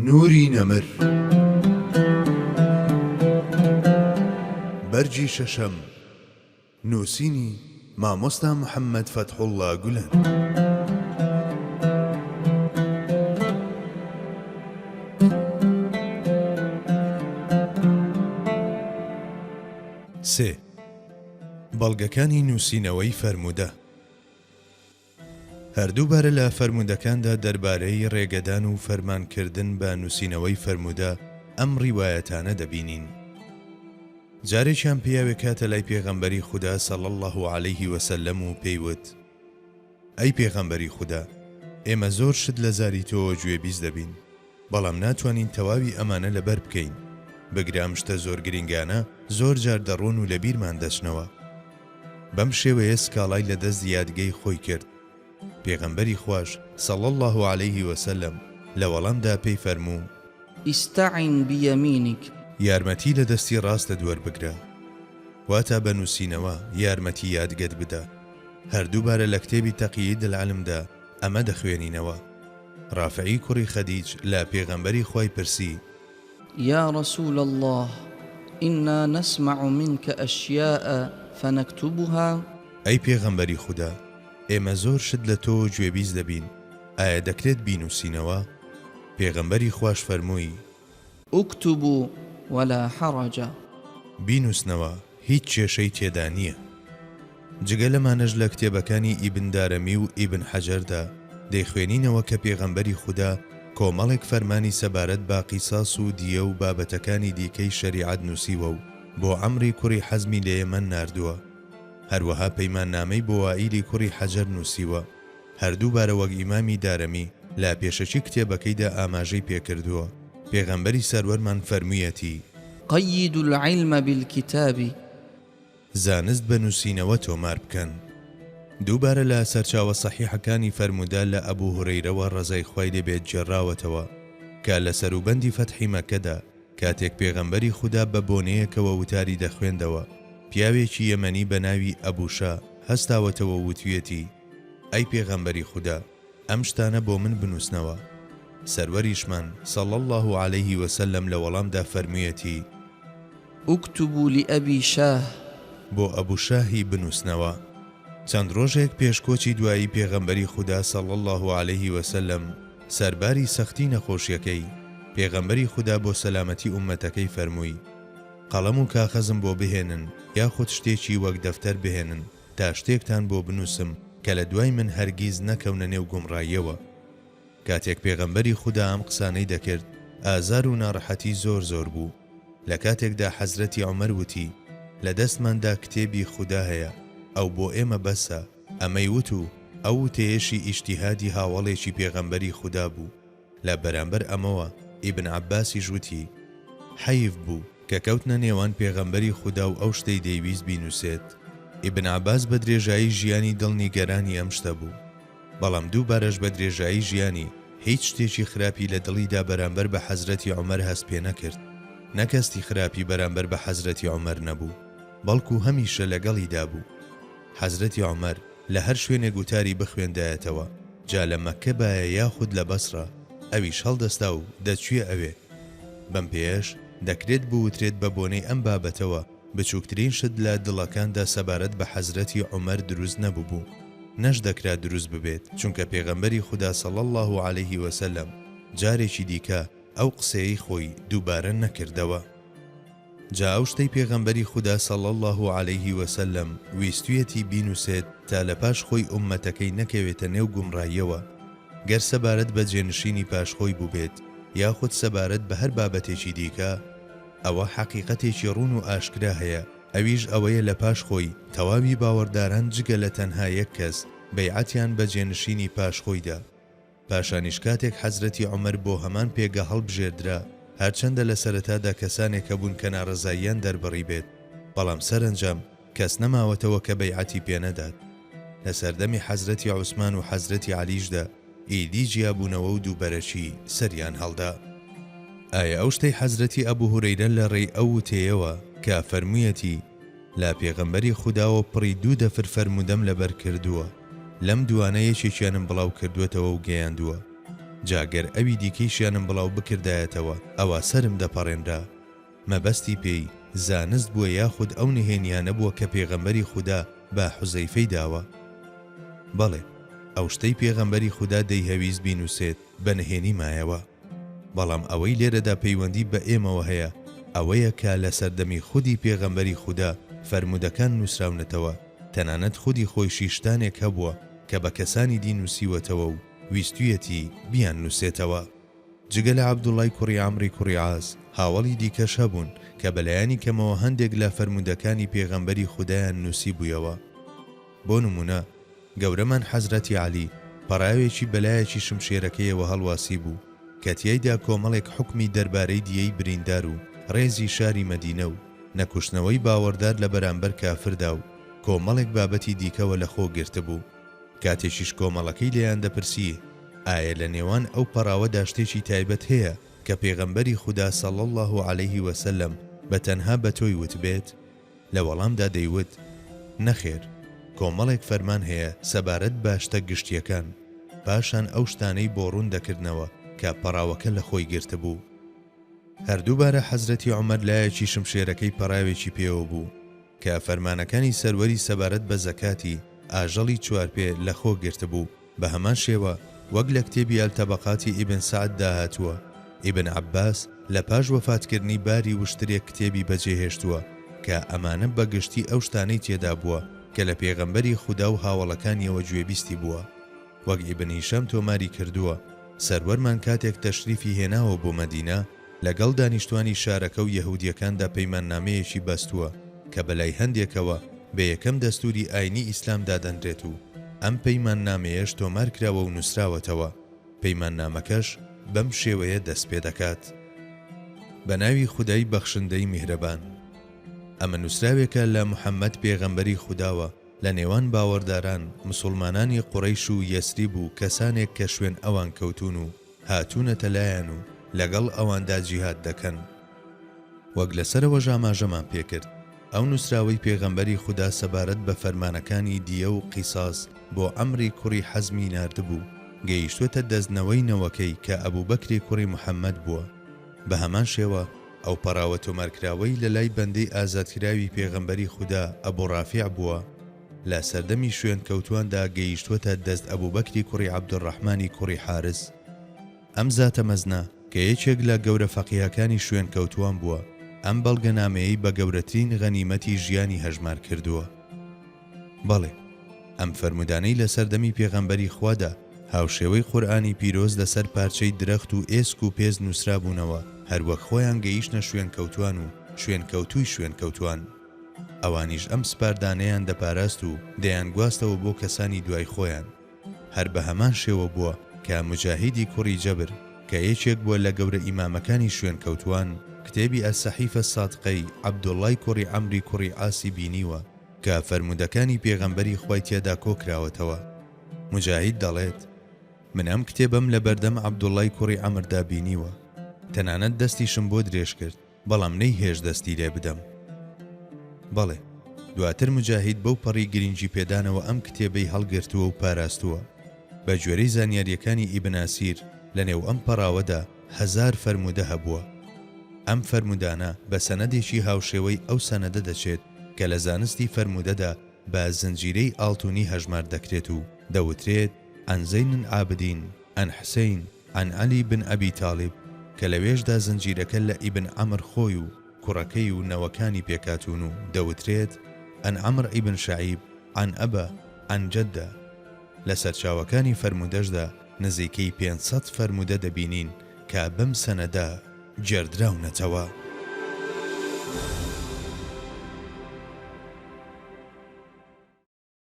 نوری نەمر. بەرگی شەشەم. نووسینی، مامۆستا محەممەد فەتحوڵڵا گولەن. سێ، بەڵگەکانی نووسینەوەی فەرموودە. هەر دووبارە لە فەرموودەکاندا دەربارەی ڕێگەدان و فەرمان کردن بە نووسینەوەی فەرموودە ئەم ڕیوایەتانە دەبینین. جارێکیان پیاوێک هاتە لای پێغەمبەری خودا صلی اللە علیه وسلم و پێی وت، ئەی پێغەمبەری خودا ئێمە زۆر شت لە زاری تۆوە گوێبیست دەبین، بەڵام ناتوانین تەواوی ئەمانە لەبەر بکەین، بگرە ئەم شتە زۆر گرینگانە زۆر جار دەڕۆن و لەبیرمان دەچنەوە. بەم شێوەیە سکاڵای لە دەست یادگەی خۆی کرد. پێغەمبەری خواش، صلی اللە علیه وسلم، لە وەڵامدا پێی فەرموو. استعن بیمینک. یارمەتی لە دەستی ڕاستت وەربگرە. واتە بە نووسینەوە یارمەتی یادگەت بدە. هەر دووبارە لە کتێبی تقیید العلم دا ئەمە دەخوێنینەوە. ڕافعی کوڕی خەدیج لە پێغەمبەری خوای پرسی. یا رسول اللە انا نسمع منک اشیاء فنکتبها؟ ئەی پێغەمبەری خودا ئێمە زۆر شت لە تۆوە گوێبیست دەبین، ئایا دەکرێت بینووسینەوە؟ پێغەمبەری خواش فەرمووی. اکتبوا ولا حرج. بینووسنەوە هیچ کێشەی تێدا نییە. جگە لەمانەش لە کتێبەکانی ئیبن دارەمی و ئیبن حەجەردا دەیخوێنینەوە کە پێغەمبەری خودا کۆمەڵێک فەرمانی سەبارەت بە قیساس و دیە و بابەتەکانی دیکەی شەریعەت نووسیوە و بۆ عەمری کوڕی حەزمی لە یەمەن ناردووە. هەروەها پەیماننامەی بۆ وائیلی کوڕی حەجەر نووسیوە. هەر دووبارە وەک ئیمامی دارەمی لە پێشەکی کتێبەکەیدا ئاماژەی پێکردووە، پێغەمبەری سەروەرمان فەرموویەتی. قیدوا العلم بالکتاب. زانست بە نووسینەوە تۆمار بکەن. دووبارە لە سەرچاوە سەحیحەکانی فەرموودە لە ئەبو هورەیرەوە ڕەزای خوای لێ بێت گێڕراوەتەوە کە لە سەروبەندی فەتحی مەککەدا کاتێک پێغەمبەری خودا بە بۆنەیەکەوە وتاری دەخوێندەوە پیاوێکی یەمەنی بە ناوی ئەبو شا هەستاوەتەوە و وتویەتی ئەی پێغەمبەری خودا ئەم شتانە بۆ من بنووسنەوە. سەروەریشمان، صلی اللە علیه وسلم، لە وەڵامدا فەرموویەتی. اکتبوا لابی شاه. بۆ ئەبو شاهی بنووسنەوە. چەند ڕۆژێک پێش کۆچی دوایی پێغەمبەری خودا، صلی اللە علیه وسلم، سەرباری سەختی نەخۆشیەکەی، پێغەمبەری خودا بۆ سەلامەتی ئوممەتەکەی فەرمووی، قەڵەم و کاخەزم بۆ بهێنن یاخود شتێکی وەک دەفتەر بهێنن، تا شتێکتان بۆ بنووسم کە لە دوای من هەرگیز نەکەونە نێو گومڕاییەوە. کاتێک پێغەمبەری خودا ئەم قسانەی دەکرد، ئازار و ناڕەحەتی زۆر زۆر بوو. لە کاتێکدا حەزرەتی عومەر وتی، لە دەستماندا کتێبی خودا هەیە، ئەو بۆ ئێمە بەسە، ئەمەی وت و ئەو وتەیەشی ئیجتیهادی هاوەڵێکی پێغەمبەری خودا بوو. لە بەرامبەر ئەمەوە ئیبن عەباسیش وتی، حەیف بوو کە کەوتنە نێوان پێغەمبەری خودا و ئەو شتەی دەیویست بینووسێت. ئیبن عەباس بە درێژایی ژیانی دڵ نیگەرانی ئەم شتە بوو. بەڵام دووبارەش بە درێژایی ژیانی هیچ شتێکی خراپی لە دڵیدا بەرامبەر بە حەزرەتی عومەر هەست پێ نەکرد. نەک هەستی خراپی بەرامبەر بە حەزرەتی عومەر نەبوو، بەڵکو هەمیشە لەگەڵیدا بوو. حەزرەتی عومەر لە هەر شوێنێک وتاری بخوێندایەتەوە، جا لە مەککە بایە یاخود لە بەسڕە، ئەویش هەڵدەستا و دەچویە ئەوێ. بەم پێیەش دەکرێت بوترێت بە بۆنەی ئەم بابەتەوە بچوکترین شت لە دڵەکاندا سەبارەت بە حەزرەتی عومەر دروست نەبوبوو، نەشدەکرا دروست ببێت، چونکە پێغەمبەری خودا صلی اللە علیه وسلم جارێکی دیکە ئەو قسەیەی خۆی دووبارە نەکردەوە. جا ئەو شتەی پێغەمبەری خودا صلی اللە علیه وسلم ویستویەتی بینوسێت تا لە پاش خۆی ئوممەتەکەی نەکەوێتە نێو گومڕاییەوە گەر سەبارەت بە جێنشینی پاش خۆی بووبێت یاخود سەبارەت بە هەر بابەتێکی دیکە، ئەوە حەقیقەتێکی ڕوون و ئاشکرا هەیە ئەویش ئەوەیە لە پاش خۆی تەواوی باوەڕداران جگە لە تەنها یەک کەس بەیعەتیان بە جێنشینی پاش خۆی دا. پاشانیش کاتێک حەزرەتی عومەر بۆ هەمان پێگە هەڵبژێردرا، هەرچەندە لە سەرەتادا کەسانێک هەبوون کە ناڕەزاییان دەربڕیبێت، بەڵام سەرەنجام کەس نەماوەتەوە کە بەیعەتی پێ نەدات. لە سەردەمی حەزرەتی عوسمان و حەزرەتی عەلیشدا ئیدی جیابوونەوە و دووبەرەکی سەریان هەڵدا. ئایا ئەو شتەی حەزرەتی ئەبو هورەیرە لە ڕێی ئەو وتەیەوە کە فەرموویەتی، لە پێغەمبەری خوداوە پڕی دوو دەفر فەرموودەم لەبەر کردووە، لەم دووانە یەکێکیانم بڵاو کردووەتەوە و گەیاندووە. جا گەر ئەوی دیکەیشیانم بڵاو بکردایەتەوە ئەوا سەرم دەپەڕێنرا. مەبەستی پێی، زانست بووە یاخود ئەو نهێنیانە بووە کە پێغەمبەری خودا بە حوزەیفەی داوە؟ بەڵێ، ئەو شتەی پێغەمبەری خودا دەیهەویست بینووسێت بە نهێنی مایەوە. بەڵام ئەوەی لێرەدا پەیوەندی بە ئێمەوە هەیە ئەوەیە کە لە سەردەمی خودی پێغەمبەری خودا فەرموودەکان نووسراونەتەوە، تەنانەت خودی خۆیشی شتانێک هەبووە کە بە کەسانی دی نووسیوەتەوە و ویستویەتی بیاننووسێتەوە. جگە لە عەبدوڵای کوڕی عەمری کوڕی عاس، هاوەڵی دیکەش هەبوون کە بەلایەنی کەمەوە هەندێک لە فەرموودەکانی پێغەمبەری خودایان نووسیبوویەوە. بۆ نموونە گەورەمان حەزرەتی عەلی پەڕاوێکی بەلایەکی شمشێرەکەیەوە هەڵواسیبوو کە تیایدا کۆمەڵێک حوکمی دەربارەی دیەی بریندار و ڕێزی شاری مەدینە و نەکوشتنەوەی باوەڕدار لە بەرامبەر کافردا و کۆمەڵێک بابەتی دیکەوە لەخۆ گرتبوو. کاتێکیش کۆمەڵەکەی لێیان دەپرسی ئایە لە نێوان ئەو پەڕاوەدا شتێکی تایبەت هەیە کە پێغەمبەری خودا صلی اللە علیه وسلم بە تەنها بە تۆی وتبێت؟ لە وەڵامدا دەیوت، نەخێر، کۆمەڵێک فەرمان هەیە سەبارەت بە شتە گشتییەکان، پاشان ئەو شتانەی بۆ ڕوون دەکردنەوە کە پەڕاوەکە لە خۆی گرتبوو. هەر دووبارە حەزرەتی عومەر لایەکی شمشێرەکەی پەڕاوێکی پێوە بوو کە فەرمانەکانی سەروەری سەبارەت بە زەکاتی ئاژەڵی چوارپێ لە خۆ گرتبوو، بە هەمان شێوە وەک لە کتێبی الطبقات ئیبن سەعد دا هاتووە، ئیبن عەباس لە پاش وەفاتکردنی باری وشترێک کتێبی بەجێهێشتووە کە ئەمانە بە گشتی ئەو شتانەی تێدا بووە کە لە پێغەمبەری خودا و هاوەڵەکانیەوە گوێبیستی بووە. وەک ئیبن هیشام تۆماری کردووە، سەروەرمان کاتێک تەشریفی هێناوە بۆ مەدینە، لەگەڵ دانیشتوانی شارەکە و یەهودییەکاندا پەیماننامەیەکی بەستووە کە بەلای هەندێکەوە بە یەکەم دەستووری ئاینی ئیسلام دادەنرێت و ئەم پەیماننامەیەش تۆمارکراوە و نووسراوەتەوە، پەیماننامەکەش بەم شێوەیە دەست پێدەکات. بە ناوی خودای بەخشندەی میهرەبان. ئەمە نووسراوێکە لە محەممەد پێغەمبەری خوداوە لە نێوان باوەڕداران، مسوڵمانانی قوڕەیش و یەسریب و کەسانێک کە شوێن ئەوان کەوتوون و هاتوونەتە لایان و لەگەڵ ئەواندا جیهاد دەکەن. وەک لە سەرەوەش ئاماژەمان پێکرد، ئەو نووسراوەی پێغەمبەری خودا سەبارەت بە فەرمانەکانی دیە و قیساس بۆ عەمری کوڕی حەزمی ناردبوو، گەیشتووەتە دەست نەوەی نەوەکەی کە ئەبوبەکری کوڕی محەممەد بووە. بە هەمان شێوە ئەو پەڕاوە تۆمارکراوەی لە لای بەندەی ئازادکراوی پێغەمبەری خودا ئەبو ڕافیع بووە، لە سەردەمی شوێنکەوتوواندا گەیشتووەتە دەست ئەبوبەکری کوڕی عەبدولڕەحمانی کوڕی حارس. ئەم زاتە مەزنە کە یەکێک لە گەورە فەقیهەکانی شوێنکەوتووان بووە، ئەم بەڵگەنامەیەی بە گەورەترین غەنیمەتی ژیانی هەژمار کردووە. بەڵێ، ئەم فەرموودانەی لە سەردەمی پێغەمبەری خوادا هاوشێوەی قورئانی پیرۆز لەسەر پارچەی درەخت و ئێسک و پێست نووسرابوونەوە، هەروەک خۆیان گەیشتنە شوێنکەوتووان و شوێنکەوتووی شوێنکەوتووان. ئەوانیش ئەم سپاردانەیان دەپاراست و دەیانگواستەوە بۆ کەسانی دوای خۆیان. هەر بە هەمان شێوە بووە کە موجاهیدی کوڕی جەبر کە یەکێک بووە لە گەورە ئیمامەکانی شوێنکەوتووان، کتێبی الصحیفە الصادقە ی عەبدوڵڵای کوڕی عەمری کوڕی عاسی بینیوە کە فەرموودەکانی پێغەمبەری خوای تیادا کۆکراوەتەوە. موجاهید دەڵێت، من ئەم کتێبەم لە بەردەم عەبدوڵڵای کوڕی عەمردا بینیوە، تەنانەت دەستیشم بۆ درێژ کرد، بەڵام نەیهێشت دەستی لێ بدەم. بەڵێ، دواتر موجاهید بەو پەڕی گرنگیپێدانەوە ئەم کتێبەی هەڵگرتووە و پاراستووە. بە گوێرەی زانیارییەکانی ئیبن ئەسیر، لە نێو ئەم پەڕاوەدا هەزار فەرموودە هەبووە. ئەم فەرموودانە بە سەنەدێکی هاوشێوەی ئەو سەنەدە دەچێت کە لە زانستی فەرموودەدا بە زنجیرەی ئاڵتوونی هەژمار دەکرێت و دەوترێت عن زین العابدین عن حسین عن علی بن ابی طالب کە لەوێشدا زنجیرەکە لە ئیبن عەمر خۆی و کوڕەکەی و نەوەکانی پێکهاتوون و دەوترێت عن عمرو ابن شعیب عن ابە عن جدە. لە سەرچاوەکانی فەرموودەشدا نزیکەی 500 فەرموودە دەبینین کە بەم سەنەدە گێڕدراونەتەوە.